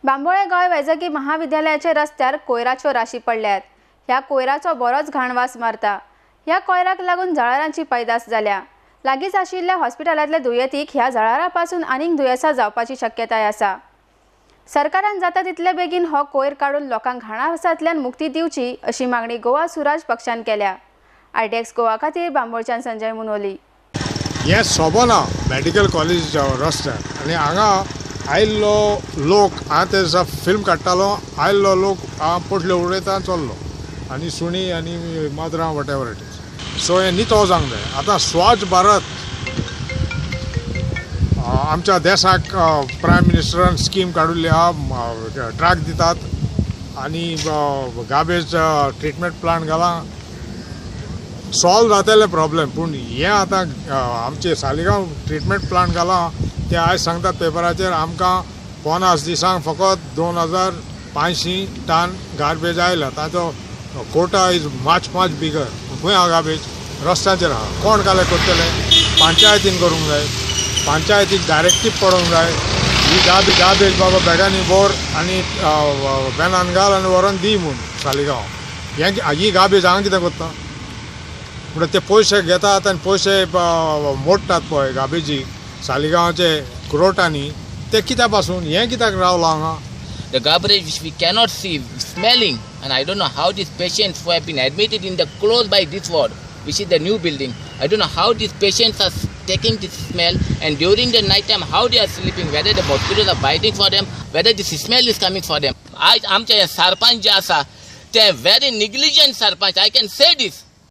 बांबोळे गोंय वैजकी महाविद्यालयाच्या रस्त्यार कोयराच्यो राशी पडल्यात. ह्या कोयराचो बरोच घाणवास मारता. ह्या कोयराक लागून जळारांची पैदास जाल्या. लागींच आशिल्ल्या हॉस्पिटलांतल्या दुयेंतीक ह्या जळारां पासून आनीक दुयेंसां जावपाची शक्यताय आसा. सरकारान जाता तितले बेगीन हो कोयर काडून लोकांक घाणावासांतल्यान मुक्ती दिवची अशी मागणी गोवा सुराज पक्षान केल्या. आयडीएक्स गोवा खातीर बांबोळच्यान संजय मुनोली. हें सोबना मेडिकल कॉलेजीच्या रस्त्यार आनी हांगा आयिल्लो लोक हांव ते दिसा फिल्म काडटालो, आयिल्लो लोक हांव पोटल्यो उडयता चल्लो आनी सुणी आनी माजरां whatever it is. सो हें नितळ जावंक जाय. आतां स्वच्छ भारत आमच्या देशाक प्रायम मिनिस्टरान स्कीम काडिल्ली आहा, ट्रक दितात आनी गार्बेज ट्रिटमेंट प्लांट घाला, सॉल्व जातले प्रॉब्लेम. पूण हें आतां आमचे सालिगांव ट्रिटमेंट प्लांट घाला ते आयज सांगतात पेपराचेर आमकां 50 दिसांक फकत 2500 टन गार्बेज आयला. ताचो quota is much much bigger. खंय आहा गार्बेज? रस्त्याचेर आहा. कोण कलेक्ट करतले? पंचायतीन करूंक जाय, पंचायतीक डायरेक्टीव पडोवंक जाय. ही गार्बेज बाबा बॅगांनी व्हर आनी वेनान घाल आनी व्हरोन दी म्हूण सालिगांव. हें ही गार्बेज हांगा कितें करता? म्हणटा ते पयशे घेतात आनी पयशे मोडटात पळय गार्बेजीक सालिगांवचे क्रोटांनी, ते कित्या पासून हें कित्याक रावलां हांगा? The garbage which we cannot see, smelling, and I don't know how these patients who have been admitted in the close by this ward, which is the new building, I don't know how these patients are taking this smell, and during the night time how they are sleeping, whether the mosquitoes are biting for them, whether this smell is coming for them. आयज आमचे हे सरपंच जे आसा ते very negligent sarpanch, I can say this.